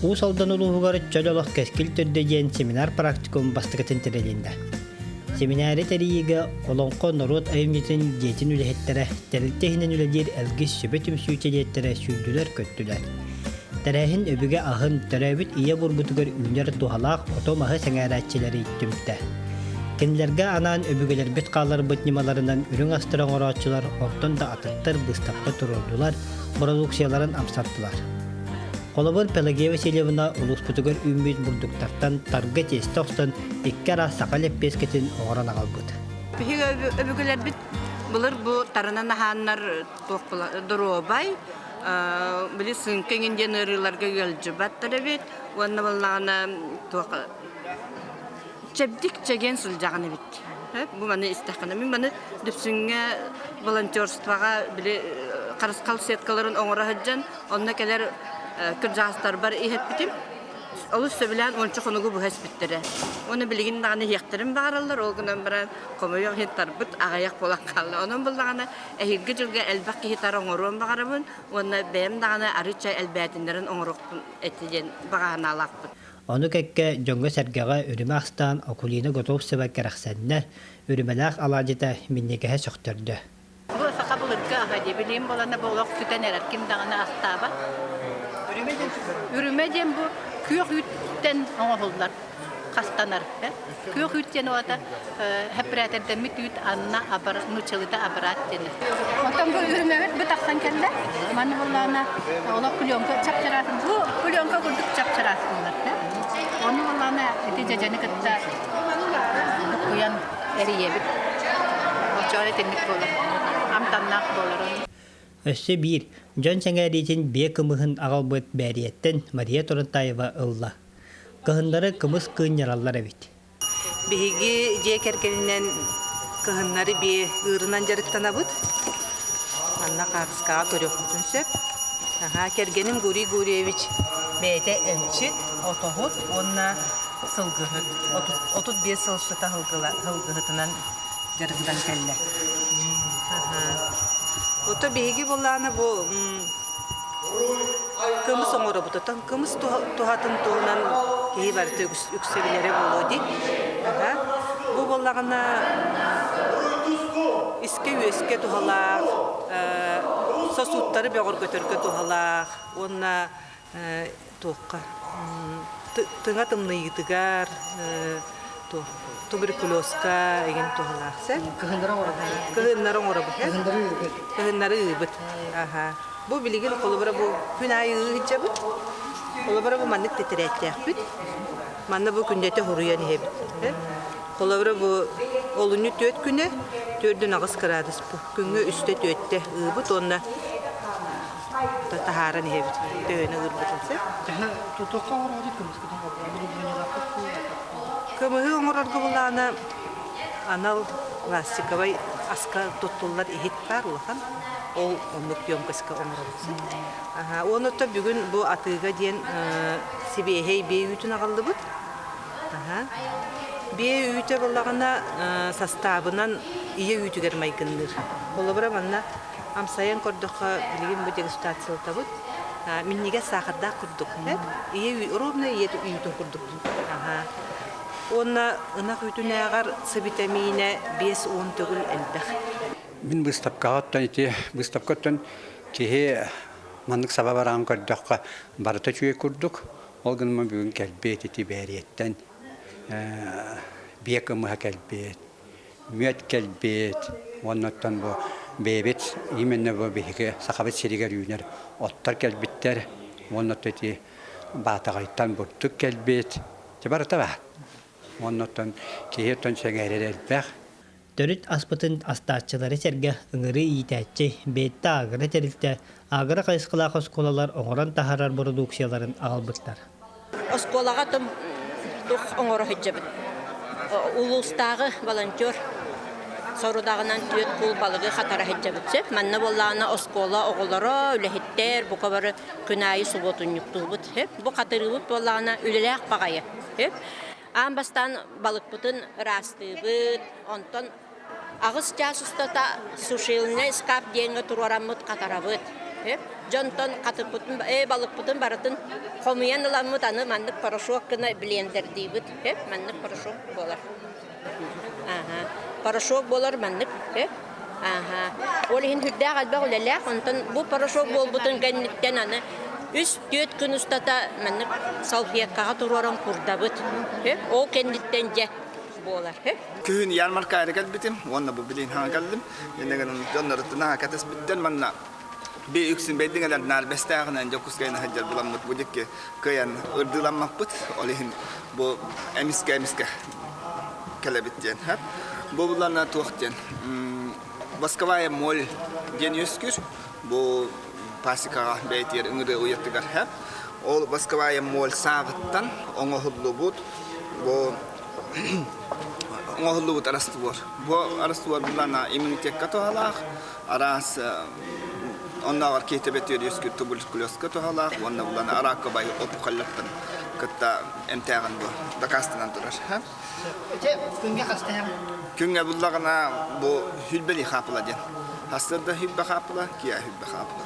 Уус Алдан улууһугар Чөл олох кэскил төрдө диэн семинар-практикум бастакытын тэрилиннэ. Семинары тэрийиигэ Олоҥхо норуот айымньытын дьиэтин үлэһиттэрэ, тэрилтэ иһинэн үлэлиир Элгис сүбэ түмсүү чилиэттэрэ сүүрдүлэр-көттүлэр. Тэрээһин өбүгэ аһын, төрөөбүт ийэ буорбутугар үүнэр туһалаах оту-маһы сэҥээрээччилэри түмтэ. Кинилэргэ анаан өбүгэлэрбит хаалларбыт ньымаларынан үрүҥ астары оҥорооччулар онтон да атыттар быыстапка туруордулар, бородууксуйаларын амсаттылар. Холобур, Пелагея Васильевна улууспутугар үүммүт бурдуктартан тарга тиэстэ охсон икки араас саха лэппиэскэтин оҥорон аҕалбыт. Биһиги өбүгэлэрбит былыр бу тарынан аһааннар туох доруобай, били сыыҥка иҥин диэн ыарыыларга ыалдьыбаттар эбит уонна буоллаҕына туох чэбдик чэгиэн сылдьаҕын эбит. Бу маны истэххинэ мин маны Дүпсүҥҥэ волонтерствоҕа били харысхал сеткаларын оҥоро сылдьан онно кэлэр кырдьаҕастарбар иһэппитим. Олус сөбүлээн уонча хонугу быһа испиттэрэ. Уонна билигин даҕаны иһиэхтэрин баҕараллар, ол гынан баран хомойуох иһин тарбыт аҕыйах буолан хаалла. Онон буллаҕына эһиилги дьылга элбэх киһи тар оҥоруон баҕарабын уонна бэйэм даҕаны арыычча элбээтиннэрин оҥоруохпун этэ диэн баҕа санаалаахпын. Ону кэккэ дьоҥҥо-сэргэҕэ үрүмэ астаан Акулина Готовцева кэрэхсэннэ, үрүмэлээх алаадьыта минньигэһэ сөхтөрдө. Бу саха былыргы аһа дии, билигин буолана бу олох сүтэн эрэр, ким даҕаны астаабат. Үрүмэ диэн Үрүмэ диэн бу күөх үүттэн оҥоһуллар, хастанар. Күөх үүт диэн уота хэппэрээтэрдэммит үүт анна абар, нууччалыыта абрат диэн. Оттон бу үрүмэбит бу тахсан кэллэ. Манна буоллаҕына олох пленка чап-чараас, бу пленка курдук чап-чараас буолар. Ону буоллаҕына ити дьэдьэни кытта буккуйан эрийэбит. Оччоҕо итинник буолар. Амтаннаах буолар. Өссө биир дьон сэҥээриитин биэ кымыһын аҕалбыт Бээрийэттэн Мария Турантаева ылла. Кыһыннары кымыс кыынньараллар эбит. Биһиги дьиэ кэргэнинэн кыһыннары биэ ыырынан дьарыктанабыт. Манна хаартыскаҕа көрүөхпүтүн сөп. Аһаа, кэргэним Гурий Гурьевич бэйэтэ эмчит, отоһут уонна сылгыһыт. 35 сыл устата сылгыһытынан дьарыктан кэллэ. Ото биһиги буоллаҕына бу Кымыс оҥоробут, оттон кымыс туһатын туһунан киһи барыта үксэ билэрэ буолуо дии. Бу буоллаҕына искэ-үөскэ туһалаах, сосудтары бөҕөргөтөргө туһалаах уонна туохха тыҥа тымныйыытыгар туберкулезка игин туһалаах сэ. Кыһыннары оҥоробут. Кыһыннары оҥоробут. Кыһыннары ыыбыт. Аха. Бу билигин холобура бу күн аайы ыыһыдьабыт. Холобура бу маннык тэтэрээттээхпит. Манна бу күндэтэ хуруйан иһэбит. Холобура бу олунньу түөрт күнэ 4-8 кыраадыс бу. Күҥҥэ үстэ түөртэ ыыбыт уонна таһааран иһэбит. Төһөнү ыырбытын сөп. Тутуохха оҥороҕут кымыскытын Кымыһы оҥорорго былаана анал пластиковай аска туттуллар иһит баар улахан. Ол оннук емкостька оҥоробут. Уонна бүгүн бу атыыга диэн сибиэһэй биэ үүтүн аҕаллыбыт. Биэ үүтэ буоллаҕына састаабынан ийэ үүтүгэр майгынныыр. Холобура манна амсайан көрдөххө билигин бу дегустациялатабыт. Минньигэс саахардаах курдук. Ийэ ровно ийэ үүтүн курдук. Уонна ынах үүтүнээҕэр С витаминэ 50 төгүл элбэх. Мин быыстапкаҕа оттон ити быыстапка оттон киһи маннык саба бараан көрдөххө барыта үчүгэй курдук. Ол гынан бүгүн кэлбиэт ити Бээрийэттэн биэ кымыһа кэлбиэт, мүөт кэлбиэт уонна оттон бу бэйэбит именно бу биһиги Сахабыт сиригэр үүнэр оттор кэлбиттэр уонна ити Баатаҕайтан бурдук кэлбит. Дьэ барыта баар. Уонна оттон киһи оттон сэҥээрэр элбэх. Төрүт аспытын астааччылары сэргэ ыҥырыы иитээччи, бэйэтэ агро тэрилтэ, агро хайысхалаах оскуолалар оҥорон таһаарар бородууксуйаларын аҕалбыттар. Оскуолаҕа туох оҥоро сылдьабыт. Улуустааҕы волонтер сорудаҕынан түөрт куул балыгы хатара сылдьабыт сөп. Манна буоллаҕына оскуола оҕолоро, үлэһиттэр бука бары күн аайы субуотунньуктуубут сөп. Бу хатырыыбыт буоллаҕына үлэлээх баҕайы сөп. Аан бастаан балыкпытын ыраастыыбыт, онтон аҕыс чаас устата сушильный шкаф диэҥҥэ туруораммыт хатарабыт. Дьонтон хатыппытын, балыкпытын барытын хомуйан ыламмыт аны маннык порошок гына блендердиибит. Маннык порошок буолар. Порошок буолар маннык. Ол иһин сүрдээх элбэх үлэлээх. Онтон бу порошок буолбутун кэнниттэн аны үс-түөрт күн устата маннык салфеткаҕа туруоран курдабыт. Ол кэнниттэн дьэ буолар. Күһүн ярмаркаҕа кэлбитим уонна бу билигин хаҥа кэллим. Инньэ гынан дьонноруттан аһа кэтэспиттэр манна би үксүн бэйдиҥэлэр наар бэстээҕинэн Дьокуускайынан сылдьар буламмыт бу диэки кыайан ырдыыламмаппыт. Ол иһин бу эмискэ-эмискэ кэлэбит диэн. Бу булана туох диэн Восковая моль диэн үөскүүр. Бу пасекаҕа бэйэтигэр ыҥырыы уйатыгар хэп. Ол восковая моль сааҕыттан оҥоһуллубут бу оҥоһуллубут раствор. Бу раствор булана иммунитекка туһалаах, араас оннооҕор киһи төбөтүгэр үөскүүр туберкулезка туһалаах уонна булана араакабай опухоллартан кытта эмтээҕин бу дакаастанан турар. Ити күҥҥэ хастаһаҕын? Күҥҥэ буллаҕына бу хүлбэли хаапыла диэн. Сарсыарда хүлбэ хаапыла, киэһэ хүлбэ хаапыла.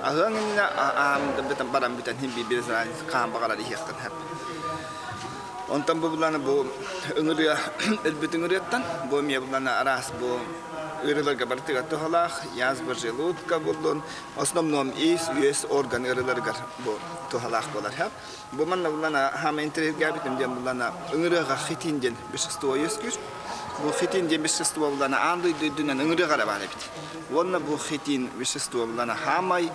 Аһыаҥ иннинэ аам баран бүтэн хин биир хаан баҕарар иһиэххин сөп. Онтон бу буланы бу ыҥырыа өлбүт ыҥырыаттан бу эмиэ буланы араас бу ыарыыларга барытыгар туһалаах язва желудка буллун основном ис үөс орган ыарыыларыгар бу туһалаах буолар. Бу манна буллана хаама интэриэһиргээбитим диэн буллана ыҥырыаҕа хитин диэн вещество үөскүүр. Бу хитин диэн вещество буллана аан дойду үрдүнэн ыҥырыаҕа эрэ баар эбит. Уонна бу хитин вещество буллана хаамай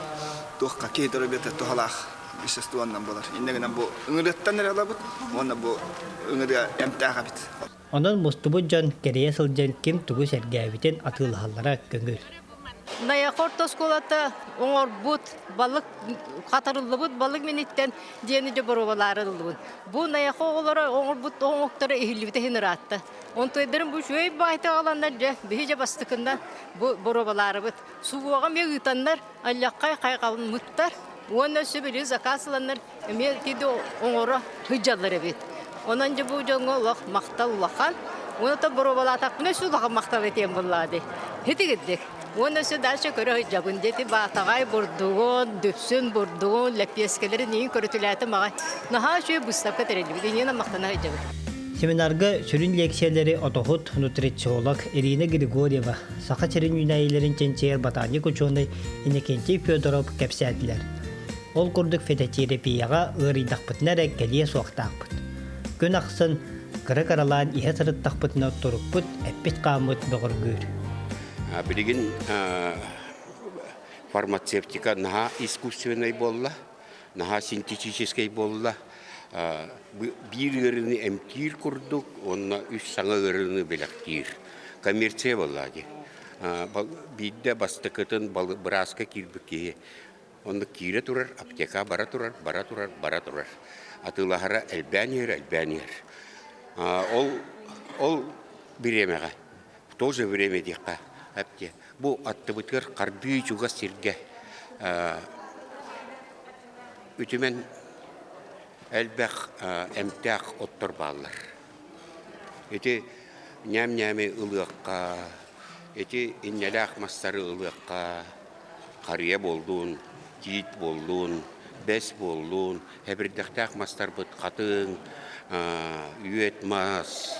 туохха киһи доруобуйата туһалаах веществонан буолар. Инньэ гынан бу ыҥырыаттан эрэ ылабыт уонна бу ыҥырыа эмтээх эбит. Онон мустубут дьон кэрийэ сылдьан ким тугу сэргээбитин атыылаһаллара көҥүл. Найахы орто оскуолата оҥорбут балык хатарыллыбыт балык миниттэн диэни дьэ боруобалаары ыллыбын. Бу Найахы оҕолоро оҥорбут оҥоктара иһиллибитэ иһин ыраатта. Онтуйдарын бу үчүгэй баайта аҕаланнар дьэ биһи дьэ бастакыннан бу боруобалаарыбыт. Субуоҕа эмиэ ыытаннар аллаххай хайҕаммыттар уонна өссө били заказ ыланнар эмиэ тиди оҥоро сылдьаллар эбит. Онон дьэ бу дьоҥҥо олох махтал улахан. Уонна то боруобалаатахпына өссө улахан махтал этиэм буоллаҕа дии. Итигирдик. Уонна өссө дальше көрө сылдьабын диэти Баатаҕай бурдугун, Дүпсүн бурдугун, лэппиэскэлэрин иин көрүтүлээтим аҕай. Наһаа үчүгэй быыстапка тэриллибит. Иннинэ махтана сылдьабын. Семинарга сүрүн лекциялэри отоһут, нутрициолог Ирина Григорьева, Саха сирин үүнээйилэрин чинчийэр ботаник учуонай Иннокентий Федоров кэпсээтилэр. Ол курдук фитотерапияҕа ыарыйдахпытына эрэ кэлиэ суохтаахпыт. Күн ахсын кыра-кыралаан иһэ сырыттахпытына турукпут, эппит-хааммыт бөҕөргүүр. Билигин фармацевтика наһаа искусственнай буолла, наһаа синтетическэй буолла. Биир ыарыыны эмтиир курдук уонна үс саҥа ыарыыны бэлэхтиир. Коммерция буолла дии. Биирдэ бастакытын бырааска киирбит киһи Онно киирэ турар, аптека бара турар, бара турар, бара турар. Атыылаһара элбээн иһэр, элбээн иһэр. Ол, ол бириэмэҕэ, в то же время диэххэ, эптиэ, бу аттыбытыгар хардыы чугас сиргэ үтүмэн элбэх эмтээх оттор бааллар. Ити ньээм-ньээми ылыахха, ити инньэлээх мастары ылыахха, Харыйа буоллун, тиит буоллун, бэс буоллун, хэбирдэхтээх мастарбыт хатыҥ, үөт мас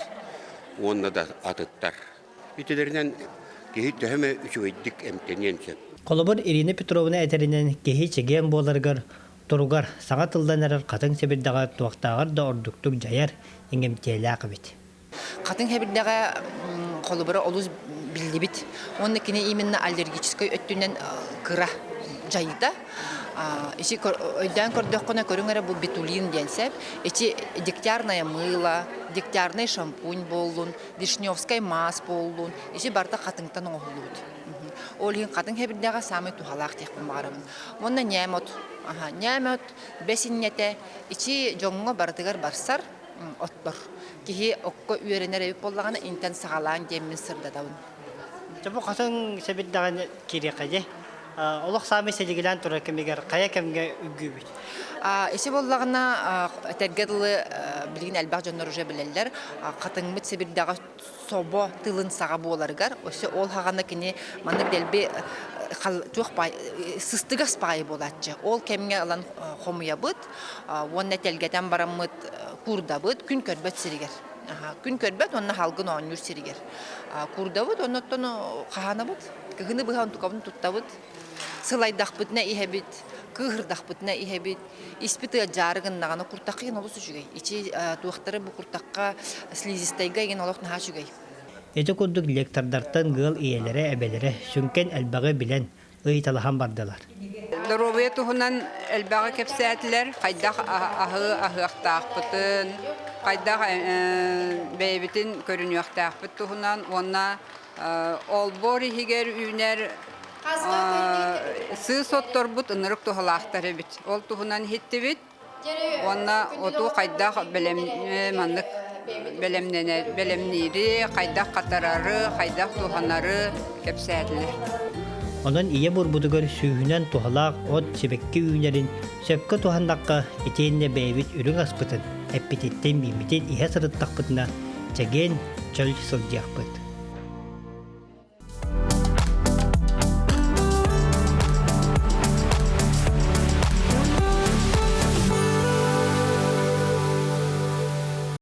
уонна да атыттар. Итилэринэн киһи төһө эмэ үчүгэйдик эмтэниэн сөп. Холобур, Ирина Петровна этэринэн, киһи чэгиэн буоларыгар, туругар саҥа тыллан эрэр хатыҥ сэбирдэҕэ туохтааҕар да ордуктук дьайар, иҥэмтиэлээх эбит. Хатыҥ хэбирдэҕэ холобура олус биллибит. Уонна кини именно аллергическай өттүнэн кыра дьайыыта. Ити өйдөөн көрдөххүнэ көрүҥ эрэ бу бетулин диэн сөп. Ити дегтярное мыло, дегтярный шампунь буоллун, вишневскай маас буоллун, ити барыта хатыҥтан оҥоһуллубут. Ол иһин хатыҥ хэбирдэҕэ саамай туһалаах диэхпин баҕарабын. Уонна ньээм от. Ньээм от бэс инньэтэ ити дьоҥҥо барытыгар барсар оттор. Киһи окко үөрэнэр эбит буоллаҕына интэн саҕалаан диэммин сырдатабын. Дьэ бу хатыҥ сэбирдэҕин киириэххэ дии. Олох саамай силигилээн турар кэмигэр хайа кэмҥэ үггүүбүт? Ити буоллаҕына этэргэ дылы билигин элбэх дьоннор уже билэллэр. Хатыҥмыт сэбирдэҕэ собо тылын саҕа буоларыгар, өссө ол хаҕана кини маннык дэлби. туох сыстыгас баҕайы буолааччы. Ол кэмҥэ ылан хомуйабыт уонна тэлгэтэн бараммыт куурдабыт күн көрбөт сиригэр. Күн көрбөт уонна халгын оонньуур сиригэр. Куурдабыт, оннуттан хаһаанабыт. Кыһыны быһа онтукабын туттабыт. Сылайдахпытына иһэбит, кыыһырдахпытына иһэбит. Испит ыалдьаары гыннаҕына куртахха игин олус үчүгэй. Ичи туохтары бу куртахха слизистайга игин олох наһаа үчүгэй. Ити курдук лектордартан ыал ийэлэрэ, эбэлэрэ сүҥкэн элбэҕи билэн, ыйыталаһан бардылар. Доруобуйа туһунан элбэҕи кэпсээтилэр, хайдах аһы аһыахтаахпытын, хайдах бэйэбитин көрүнүөхтээхпит туһунан уонна олбуор иһигэр үүнэр сыыс отторбут ынырык туһалаахтар эбит. Ол туһунан иһиттибит. Уонна оту хайдах бэлэм маннык бэлэмнэнэр бэлэмниири, хайдах хатарары, хайдах туһанары кэпсээтилэр. Онон ийэ буорбутугар сүүһүнэн туһалаах от сибэкки үүнэрин сөпкө туһаннахха итиэннэ бэйэбит үрүҥ аспытын, эппититтэн мииммитин иһэ сырыттахпытына чэгиэн, чөл сылдьыахпыт.